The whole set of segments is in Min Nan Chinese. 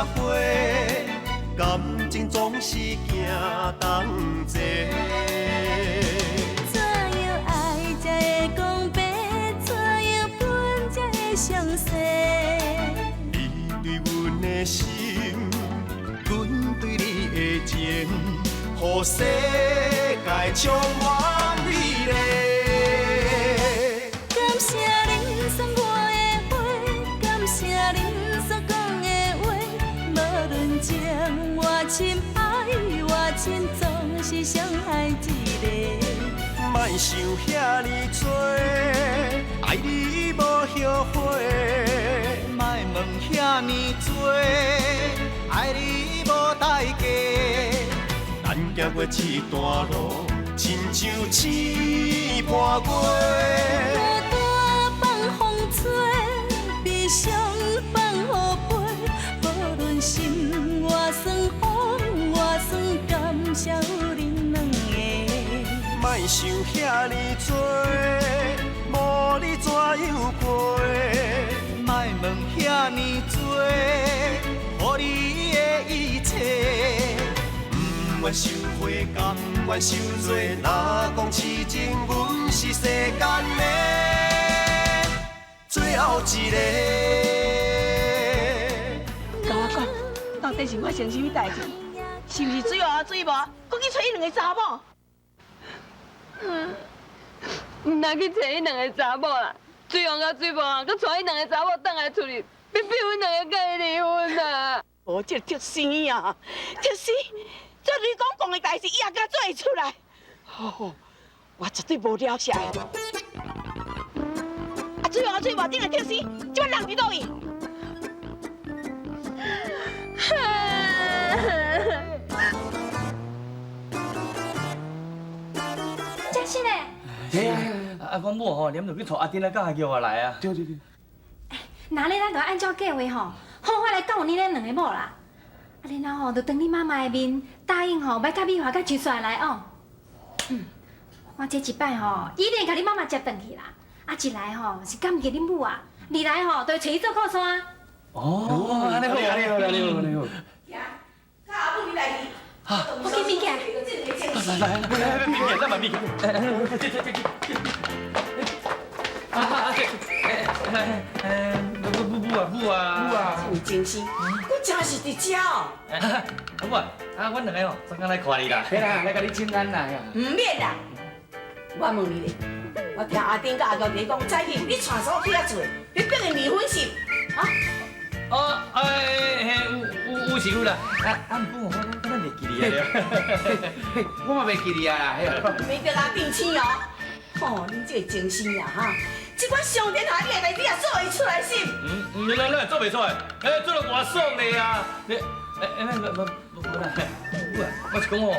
花，感情总是行同齐。怎样愛才會講白？怎樣分才會詳細？你對阮的心，阮對你的情，予世界充滿美麗。感謝恁送我的花，感謝恁所講的話，無論情偌深，愛偌深，總是傷害一个。莫想遐呢多，愛你無後悔。莫問遐呢多，愛你無代價。咱行過這段路，親像星伴月。孤單放風吹，悲傷放雨飛，無論心偌酸，風偌酸，感謝有恁兩个。莫想遐呢多，無你怎樣過？莫問遐呢多，予你的一切。不願受悔，甘願受罪。若講痴情，阮是世間的最後一個。共我講，到底是發生啥物代誌？是毋是水王仔水母，閣去揣彼兩个查某？毋通去揣彼兩个查某啦，水王佮水母啊，閣帶彼兩个查某轉來厝裡，欲逼阮兩个佮伊離婚啊！哦，這个特生啊，特生，這雷公公的代誌，伊也敢做會出來？哦，我絕對無了謝。啊，水王仔水母頂個特生，這擺人佇佗位？真是嘞。嘿啊，阮某吼，黏著去帶阿丁仔佮阿玉啊來啊。對對對。那咧，咱就按照計劃吼，好好來教訓恁兩个某啦。啊，然後吼，就當你媽媽的面答應吼，欲佮美華佮秋雪來哦。我這一擺吼，一定共你媽媽接轉去啦。啊，一來吼是感激恁母啊，二來吼就會揣伊做靠山。哦，按呢好，按呢好，按呢好，按呢好。行，佮阿母你來去。我去物件。來來來，物件，咱嘛物件。這這這這。啊啊這，哎哎，母母啊母啊母啊！真是，我真是佇遮哦。母啊，啊，阮兩个哦，專工來看你啦。嘿啦，來共你請安啦。毋免啦，我問你咧，我聽阿丁佮阿嬌佇咧講，早起你帶啥去遐做？你逼伊離婚是？啊？哦，哎，嘿，有有有是有啦。啊啊，毋過我我袂記你啊。我嘛袂記你啊啦。免得阿定親哦。哦，恁這個精神啊哈！這款傷天害理的代誌也做會出來是？嗯嗯，咱咱做袂出來，哎，做得偌爽咧啊！你，哎哎，無無無啦，母啊，我是講吼，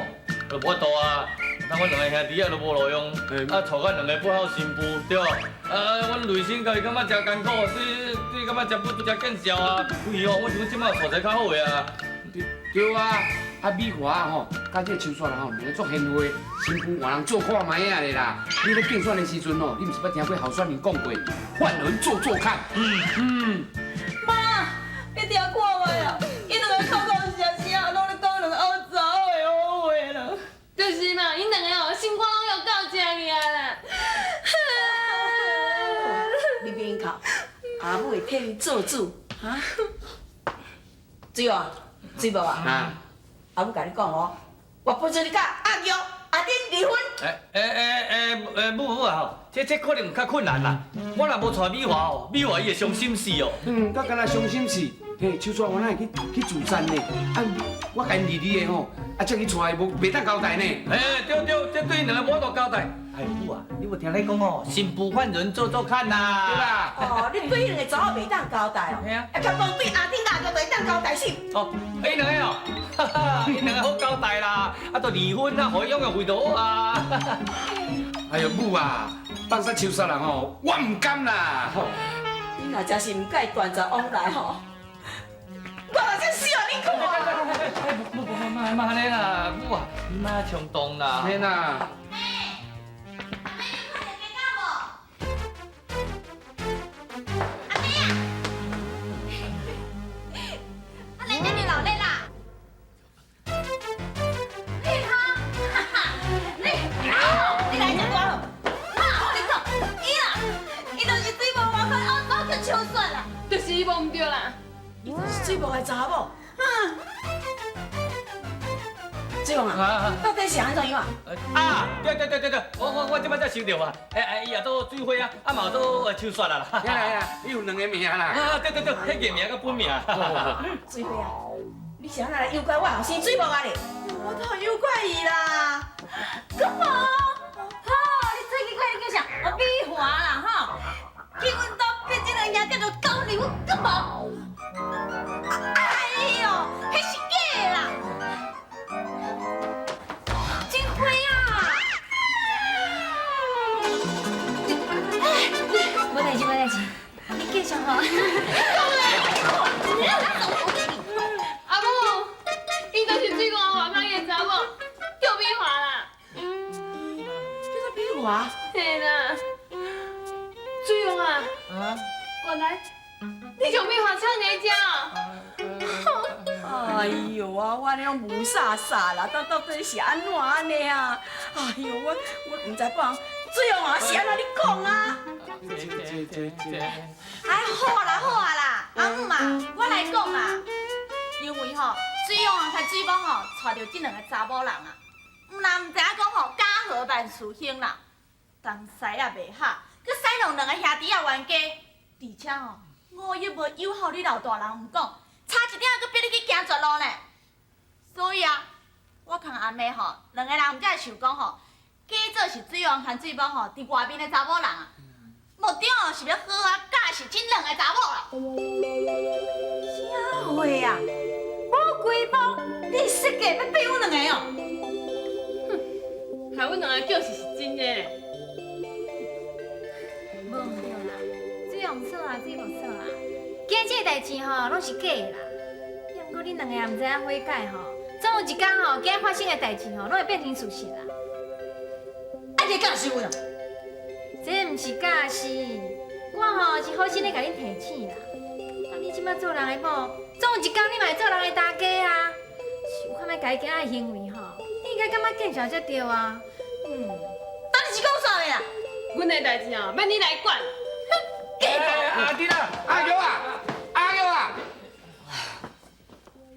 就無法度啊。當阮兩個兄弟仔都無路用，啊，娶阮兩個不孝新婦，對無？啊，阮內心家己感覺誠艱苦，對對，感覺誠不誠見笑啊。對哦，我想講這擺娶一个較好的啊。對啊，啊美華吼，佮這個秋雪人吼，兩个足賢惠，新婦換人做看覓仔咧啦。你咧競選的時陣吼，你毋是捌聽過候選人講過，換人做做看。嗯嗯。媽，你聽看覓啊？𪜶兩个口口聲聲攏咧講兩个烏查某的好話啦。就是嘛，𪜶兩个哦，心肝攏有夠正去啊啦。你免哭，阿母會替你做主，哈。水王，水母啊，阿母共你講哦，我不准你佮阿玉、阿丁離婚。哎哎哎哎哎，母母啊吼，這可能較困難啦。我若無娶美華哦，美華伊會傷心死哦。嗯，佮敢若傷心死，嘿，秋雪我哪會去自殺呢？啊，我共𪜶離離的吼，啊，才去娶伊，無袂當交代呢。哎，對對，這對𪜶兩個無法度交代。哎，母啊，你無聽咧講哦，新婦換人做做看呐。對啦。哦，你對彼兩个查某袂當交代哦？嘿啊。啊，較無對阿丁阿玉會當交代是？哦，彼兩個哦，哈哈，彼兩個好交代啦，啊，都離婚啊，予伊養個回頭啊。哎呦，母啊，放殺秋雪人吼，我毋甘啦。你若真是毋佮伊斷絕往來吼，我嘛真死予你看。母母母，莫莫按呢啦，母啊，你莫衝動啦。嘿啦。阿妹，你看著雞無？阿妹啊！阿來這裡。是伊无毋对啦。伊就是水木的查某。水王啊，到底是按怎样啊？啊，对对对对对，我这摆才想到啊，哎哎，伊也做水花啊，啊嘛有做秋雪啊啦。啦啦，伊有两个名啦。啊，对对对，彼个名佮本名。水花啊，你是按怎来诱拐我后生水木啊咧？我当诱拐伊啦。阁无？好，你最近快你叫啥？我美华啦吼，去阮兜变这个兄弟就交离阮阁无？哎呦，彼是假的啦！真花啊！无代志，无代志，你继续吼。阿母，伊就是水王外口的查某，叫美华啦。叫做美华？嘿啦，水王啊，原来你将美华藏在遮。哎呦啊，我按呢拢雾煞煞啦，到底是按怎按呢啊？哎呦，我毋知别人水王啊是按怎你讲啊？这。哎，好啦好啊啦，阿母嘛，我来讲啦，因为吼，水王佮水某吼，娶著这两个查某人啊，毋但毋知影讲吼，家和万事兴啦，东西也袂合，阁使弄两个兄弟仔冤家，而且吼，我又无友好你老大人毋讲，差一点阁逼你去行绝路呢。所以啊，我看阿妹吼，两个人毋才会想讲吼，假做是水王牵水某吼，伫外面的查某人啊。目的哦是欲好好教训这两个查某啦。啥话啊？无规模，你设计欲变阮两个哦？哼，害阮两个叫是是真的。无毋对啦，水王错啊，水无错啦。今这个代志吼，拢是假的啦。毋过恁两个也毋知影悔改吼，总有一天吼，今发生的代志吼，拢会变成事实啦。啊，你教示阮啊？这毋是教示，我吼是好心咧共恁提醒啦。啊，你这摆做人的某，总有一天你嘛会做人的大家啊。想看觅家己仔的行为吼，你应该感觉见笑才对啊。嗯，到底是讲啥的啦？阮的代志哦，免你来管。阿弟啦，阿玉啊，阿玉啊。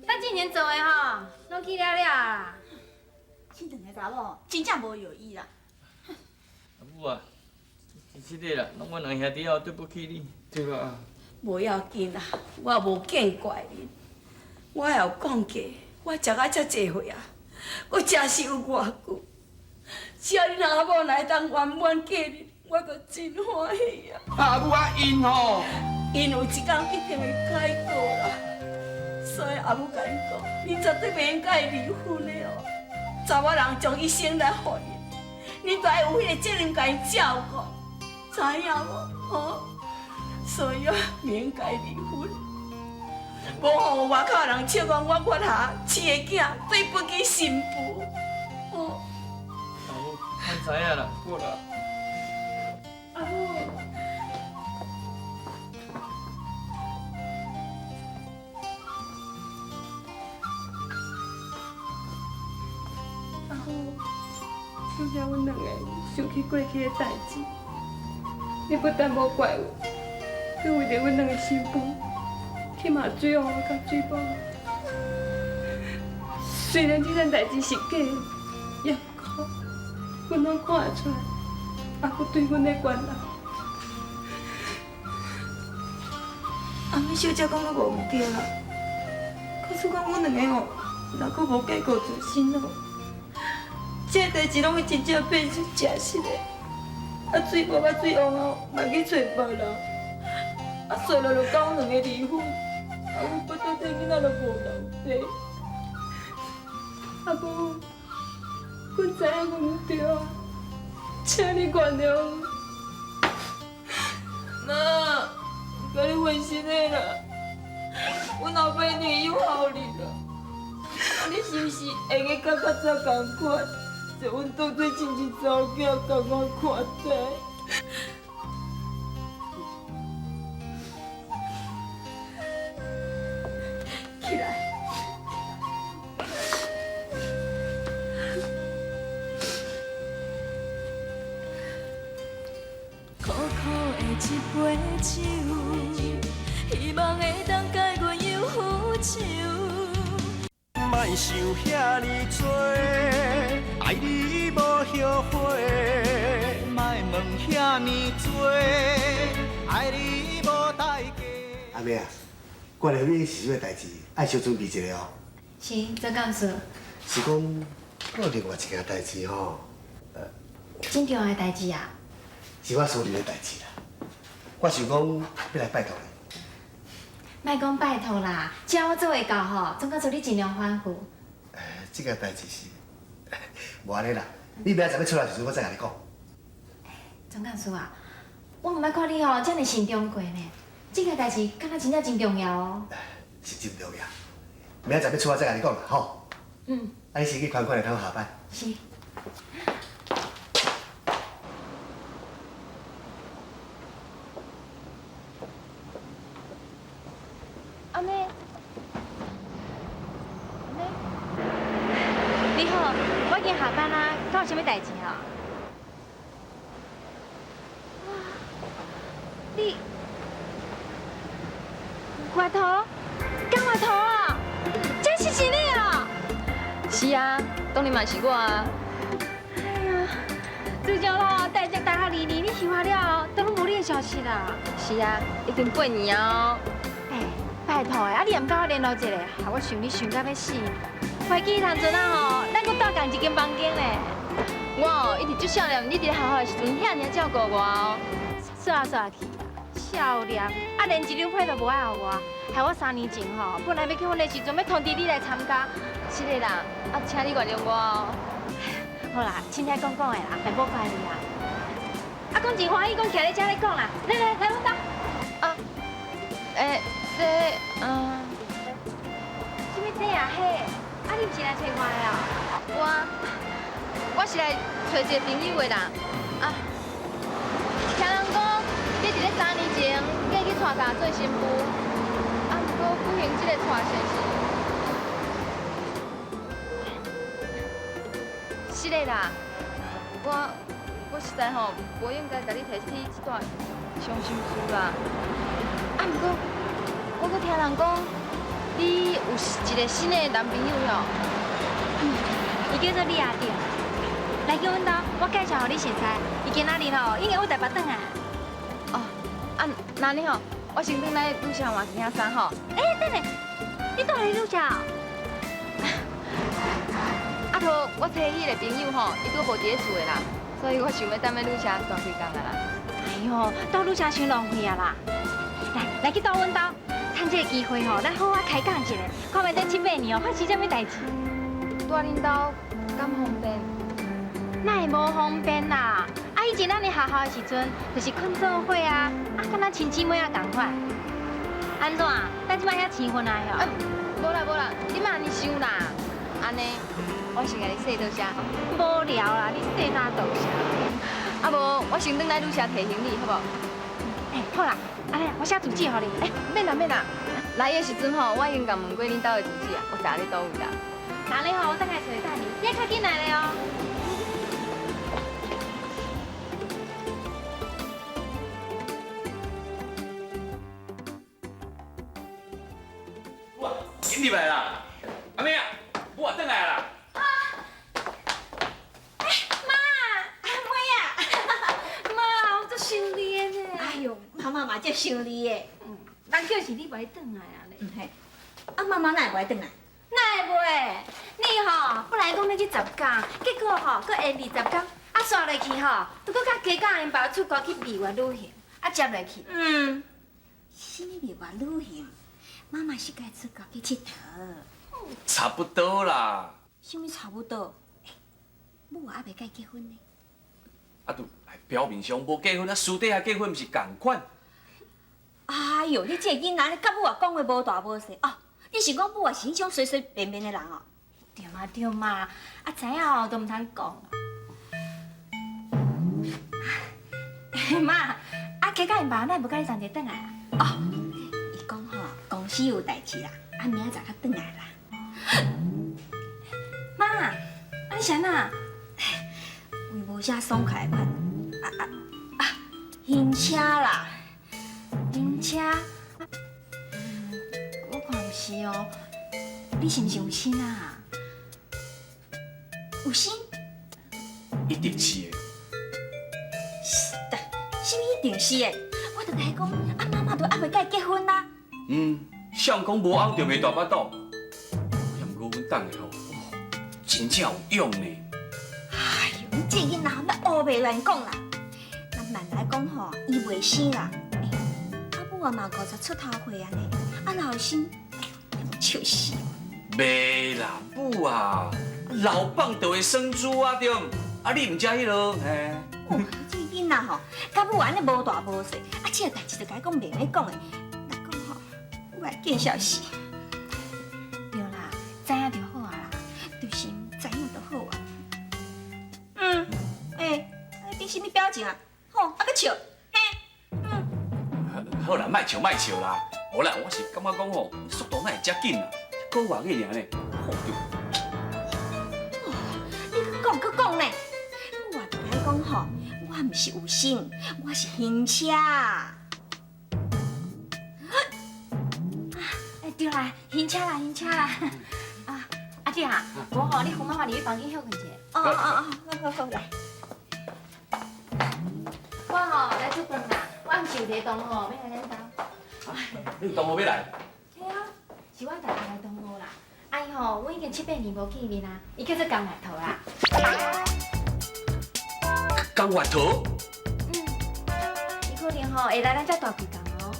咱之前做的吼，拢去了了啦。这两个查某真正无药医啦。阿母啊。真实的啦，拢阮两兄弟哦，对不起你，对吧？无要紧啦，我无见怪恁。我也有讲过，我食到遮济岁啊，阁食是有偌久。只要恁阿某来当圆满嫁恁，我就真欢喜啊！阿母啊，𪜶吼，𪜶有一天一定会改过啦。所以阿母共恁讲，恁绝对袂用佮伊离婚的哦。查某人将一生来予𪜶，恁都爱有彼个责任共𪜶照顾。知影无？吼，所以啊，袂用佮伊离婚。无予外口人笑讲我月下饲的囝对不起新妇。哦。阿母，阮知影啦，好啦。阿母。阿母，拄才阮两个想起过去的代志。你不但无怪阮，阁为著阮两个新妇去骂水王佮水某。虽然这件代志是假的，也毋过阮拢看会出来，阿母对阮的关爱。阿妹小姐讲阁无毋对啦，可是讲阮两个吼，若阁无改过自新哦，这个代志拢会真正变成真实的。啊，水某佮水王哦，嘛去揣别人，啊，煞落就讲阮两个离婚，啊，阮腹肚底囡仔都无老爸。阿母，阮知影阮毋对啊，请你原谅。妈，共你分身的啦，阮后摆你有效力啦，啊，你是毋是会用佮较早仝款？将阮当作亲像查某囝仝款看待。起来。苦苦的一杯酒，希望莫想遐呢多，爱你无后悔。莫问遐呢多，爱你无代价。阿妹啊，关于你是啥物代志，爱小准备一下哦。是，总干事。是讲，我有另外一件代志吼，真重要的代志啊！是我私人的代志啦。我想讲欲来拜托你。莫讲拜托啦，只要我做会到吼，总干事你尽量吩咐。这件代志是，无按呢啦，你明仔载欲出来时阵，我再共你讲。总干事啊，我毋捌看你吼遮尔慎重过呢。这件代志敢若真正真重要哦。是真重要，明仔载欲出来再共你讲啦，吼。嗯。啊，你先去款款的，等我下班。是。阿妹，阿妹，你好，我已经下班啦，敢有啥物代志啊？哇，你月桃，江月桃啊，这是是你啊？是啊，当然嘛是我啊。哎呀，自从吼代志大学2年，你休学了后，都拢无你的消息啦。是啊，已经8年啊。哎，拜托的，啊你也毋佮我联络一下，害我想你想到欲死。会记当阵啊吼，咱阁蹛仝一间房间咧。我哦一直足想念你伫咧学校的时阵，遐尔照顾我哦。煞煞去啦，少年，啊连一张批都无爱予我，害我3年前吼，本来欲结婚的时阵，欲通知你来参加。是的啦，啊，请你原谅我哦。好啦，凊彩讲讲的啦，别无怪你啦。啊，讲真欢喜，讲徛咧遮咧讲啦，来来来，阮兜。啊，欸，这，啥物这啊彼？啊，你毋是来揣我的哦？我是来揣一个朋友的啦。啊，听人讲，你伫咧3年前嫁去蔡家做新妇，啊，毋过不幸这个蔡先生。是的啦，我实在吼无应该共你提起这段伤心事啦。啊，毋过我阁听人讲，你有一个新的男朋友哟。伊叫做李阿定，来去阮兜，我介绍予你熟识。伊今仔日吼应该有台北转来。哦，啊，那呢吼，我先转来女社换一件衫吼。欸，等下，你蹛伫女社？啊，著我找彼个朋友吼，伊拄无伫咧厝的啦，所以我想欲踮咧旅社蹛几工啊啦。哎哟，蹛旅社伤浪费啊啦！来，来去蹛阮兜，趁这个机会吼，咱好好开讲一下，看觅这7、8年哦，发生啥物代志？蹛恁兜敢方便？哪会无方便啦？啊，以前咱伫学校的时阵，就是睏做伙啊，啊，敢若亲姊妹仔仝款。按怎？咱这摆遐生分啊？哟？无啦无啦，你莫按呢想啦，按呢。我先共你说多谢。无聊啦，你说哪多谢？啊无，我先转来旅社提行李，好无？欸，好啦，按呢，我写住址予你。欸，免啦免啦，来的时阵吼，我已经共问过恁兜的住址啊，我知影咧佗位啦。那呢吼，我等下揣等你，你较紧来咧哦。哇，紧入来啦！阿妹啊，母啊，转来啦！妈妈嘛足想你的，人就是你袂转来啊咧。嘿，啊妈妈哪会袂转来？哪会袂？你吼本来讲欲去10工，结果吼阁延20工，啊煞落去吼，都阁佮加甲𪜶爸出国去蜜月旅行，啊接落去。嗯。啥物蜜月旅行？妈妈是该出国去𨑨迌。差不多啦。啥物差不多？欸，母还袂佮结婚呢。啊，就表面上无结婚，啊私底下结婚毋是仝款？哎呦，你这个囡仔，你佮母啊讲话无大无细哦。你是讲母啊是彼种随随便便的人哦？对嘛对嘛，啊知影哦都毋通讲。妈，啊加甲𪜶爸哪会无佮你同齐转来啊？哦，伊讲吼公司有代志啦，啊明仔载才转来啦。妈，啊你是按怎？胃无啥爽快款，晕车啦，晕车？我看毋是哦，你是毋是有心啊？有心？一定是的。是的，啥物一定是的？我就共伊讲，啊妈妈都还袂佮伊结婚啦。嗯，相公无翁就袂大腹肚。毋过阮等的吼，真正有用呢。哎呦，你这囡仔吼，莫乌白乱讲啦。咱慢来讲吼，伊袂生啦。欸，阿母啊嘛50出头岁啊呢，啊哪有生？哎呦，笑死！袂啦，母啊，老蚌就会生珠啊，对毋？啊，你毋知彼落嘿？哦，这囡仔吼，佮母按呢无大无细，啊，这个代志就共伊讲袂用讲的，若讲吼，我会见笑死。对啦，知影就好啊啦，就是知影就好啊。嗯，欸，你变啥物表情啊？吼，啊阁笑，嘿，嗯。好啦，莫笑莫笑啦，无啦，我是感觉讲吼，速度哪会遮紧啊？一个月尔呢，好对。哦，你阁讲阁讲呢？我就共你讲吼，我毋是有心，我是晕车。哎，对啦，晕车啦，晕车啦。啊，阿姐啊，无吼，你扶妈妈入去房间歇困一下。哦哦哦，好好好，来。我吼来煮饭啦，我暗时有一个同学欲来咱兜。你有同学欲来？嘿啊，是阮大学的同学啦。啊伊吼，阮已经7、8年无见面啊，伊叫做江月桃啦。江月桃？嗯，伊可能吼会来咱遮大开工哦。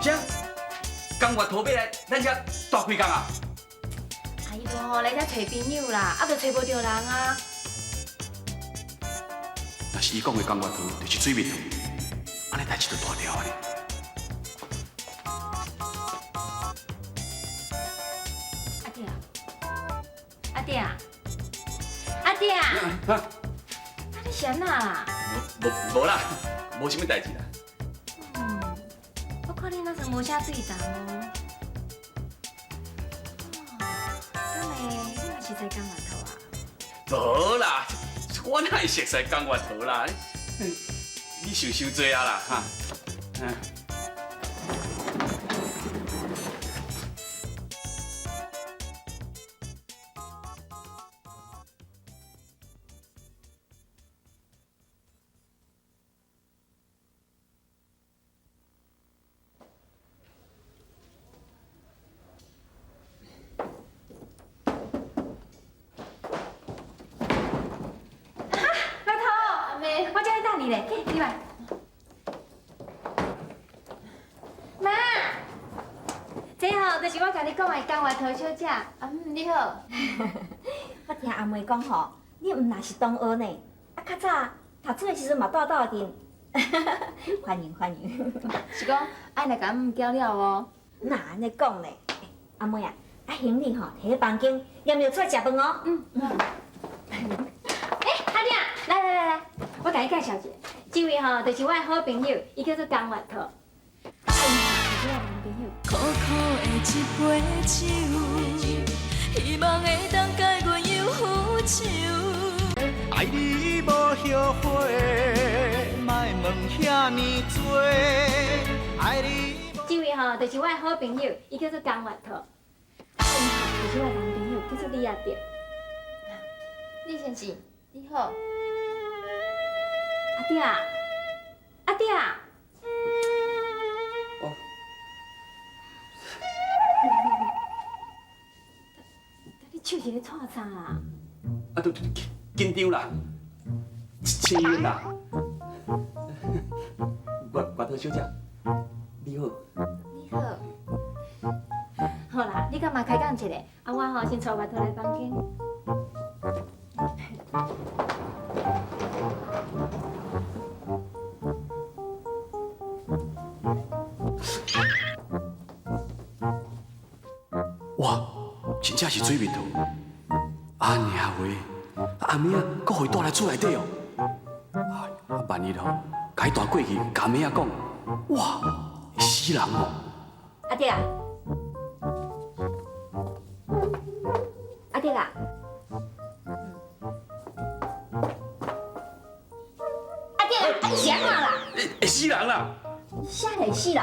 啥？江月桃欲来咱遮大开工啊？啊，伊无吼来遮揣朋友啦，啊，就揣无著人啊。若是伊讲的江月桃就是水蜜桃，按呢代志就大条啊！阿弟啊，阿弟啊，阿弟啊，啊，你是按怎啦？无啦，无啥物代志啦。嗯，我看你若是无啥对头哦。哦，敢会你嘛是知江月桃啊？无啦，我哪会熟似江月桃啦？你想伤济啊啦，哈。嗯。妈，这吼就是我共你讲的江月桃小姐。嗯，你好。我听阿妹讲吼，你毋若是同学呢，啊，较早读书的时阵嘛住斗阵。欢迎欢迎。是讲爱来共阮交了哦？哪按呢讲咧？阿妹啊，啊行李吼提去房间，念尿出来食饭哦。嗯。欸，阿弟啊，来来来来，我共你介绍一下，这位吼就是我的好朋友，伊叫做江月桃。啊，伊是我男朋友。苦苦的一杯酒，希望会当解阮忧愁。爱你无后悔，莫问遐呢多。爱你。这位吼就是我的好朋友，伊叫做江月桃。啊，伊就是我的男朋友，叫做李亚德。李先生，你好。阿弟啊，阿弟啊。哦。你手是咧创啥啊？啊，都紧张啦，亲啦。月桃小姐，你好。你好。好啦，你干嘛开讲一下？啊，我吼先带月桃来房间。哇，真正是水蜜桃！按呢话，阿妹仔阁予伊带来厝内底哦。哎，啊万一吼，共伊带过去，共阿妹仔讲，哇，会死人哦！阿弟啊，阿弟啊，阿弟啊，你是按怎啦？会死人啦！啥会死人？